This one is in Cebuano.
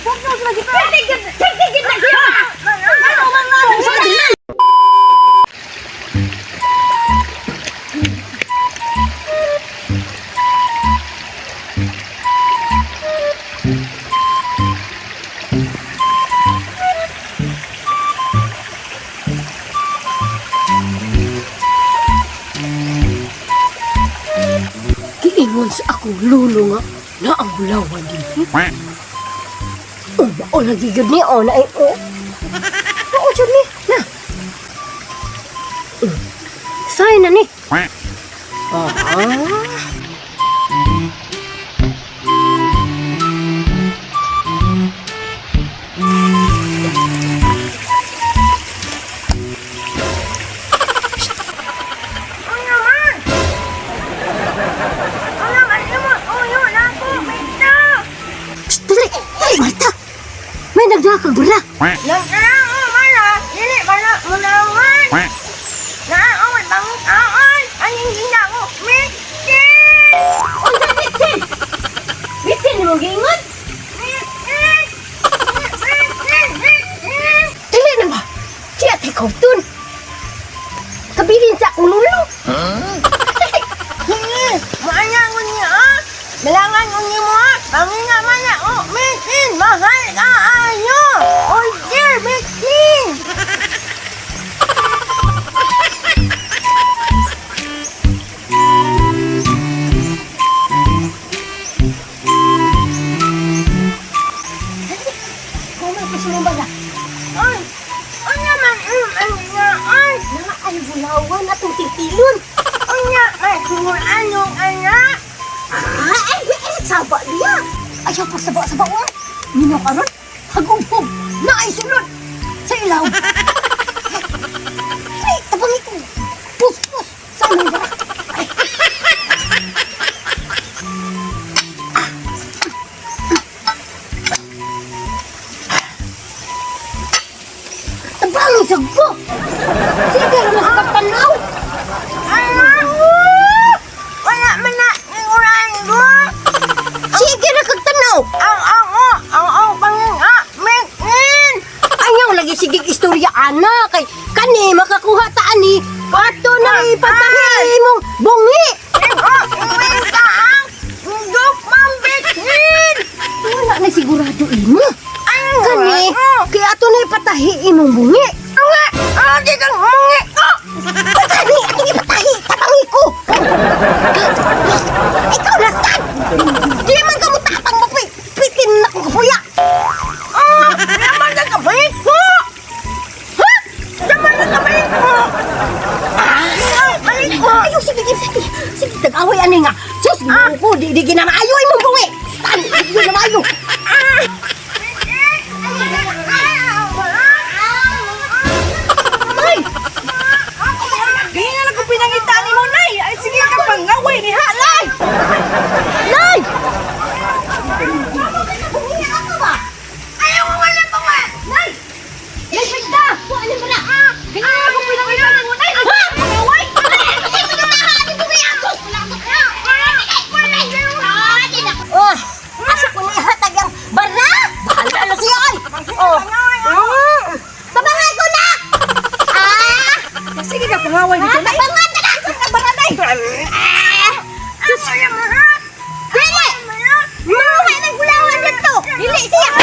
Pugno lagi. Pwede gid, pwede gid na siya. Ano man nga sa dili. Giingon sa akong lulo nga na ang bulawan din. Oh, mao lagi gyud ni oh na ay oh. Oo jud ni. Na. Say na ni. Ah. Ano man? Ano man imo? Uyo na ko. Mita. Psst, dali. Dali, Marta. May nagdakag bra. Nagkala man ah. Dili ba na mulangan? Naon bangkaan. Aning gina ko. Mitin. Unsa bitsin? Bitsin ni mong giingon? Mitin. Mitin. Mitin. Dili na ba? Siya tay kautun. Kabilin sa akong lulo. Sige, maanya ko niya ah. Malangan ko niya mo ah. Pangina man na oh, mitin, mahal ka ayo. Oh dear, mitin. Kumay pa siya baga. Ay, ano man ano nga ay. Nga ay bulawan atong titilon. Unya, may anong anak. Ah, ay, ay, saba niya. Ayaw pag saba-saba mo. Minaw karon, hagumhum, na ay sulod sa ilaw. Ay, tabangi ko. Pus-pus sa among bara. Ay. Tabangi sa ko. Sige, naman sa tanaw. Ano? Wala man na iguran ko. Sige na kag tanaw. Ang ako, ang ako pangina, mitin. Ayaw lagi sige istorya ana kay kani makakuha ta ani ato na ipatahi imong bungi. Ikaw, iwin ka ang ndok mambitin. Wala na sigurado imo. Ano? Kani kay ato na ipatahi imong bungi. Ano? Ano di kang mungi ko? Kani atong ipatahi tabangi ko. Ikaw na sad. Di man ka mo tapang mo pitin na kong kapuya. Ah, naman na kabait ko. Ha? Naman na kabait ko. Ah, balik ko. Ayaw sige sige sige. Sige tag-away ani nga. Sus, Ginoo ko di di ginamaayo imong bungi. Stan, di ginamaayo. Ay! Ganyan na kung pinangita ni mo, Nay. Ay, sige ka pangaway ni Halay. Nay! Ayaw ko wala pa nga. Nay! Nay, basta! Wala mo na! Ganyan na kung pinangita ni mo, Nay. Ay, sige ka pangaway. Oh, asa ko nihatag ang bara? Bahala na siya ay! Oh. Tabangay ko na! Ah! Sige ka pangaway dito, Nay. Tabangan na! Ang bara, Nay! Ah! Dili! Mamuhay ng gulawan dito! Dili siya!